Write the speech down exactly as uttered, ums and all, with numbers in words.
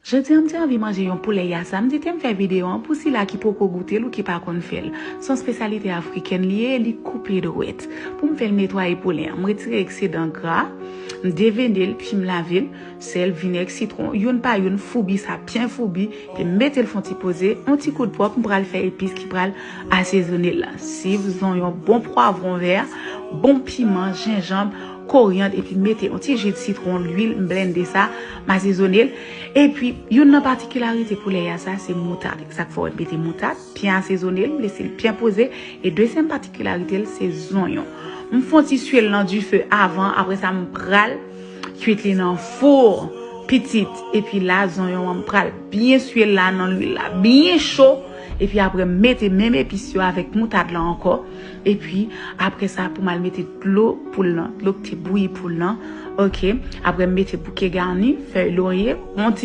Jodi a m te anvi manje yon poulè yasa, m di te m fè videyo an pou sila ki poko goute l ou ki pa konn fè l. Se yon espesyalite afrikèn li ye, li koupe dwèt. Pou m fè l netwaye poulè an, m retire eksedan gra, m devende l, pi m lave l, sèl, vinèg, sitwon, youn pa youn, foubi sa byen foubi, epi m mete l fè yon ti poze, yon ti kout pwòp, m pral fè epis ki pral asezone l la. Siv, zonyon, bon pwavwon vè, bon piman, jenjanm, koryann, epi mete yon ti ji de sitwon, lwil, m blende sa, m asezone l. Epi, youn nan patikilarite poulè yasa, se moutad. Sa k fè w wè m mete moutad, byen asezone l, m lese l byen poze. E dezyèm patikilarite l, se zonyon. M fè yon ti swiye l nan dife avan, apre sa, m pral kwit li nan fou pitit. Epi la, zonyon an, m pral byen swiye l la nan lwil la, byen cho. Epi apre, m mete menm epis yo avèk moutad la ankò. Epi, apre sa, pou m al mete dlo poul lan, dlo ki te bouyi poul lan. Oke. Apre, m mete bouke gani, fèy lorye, yon ti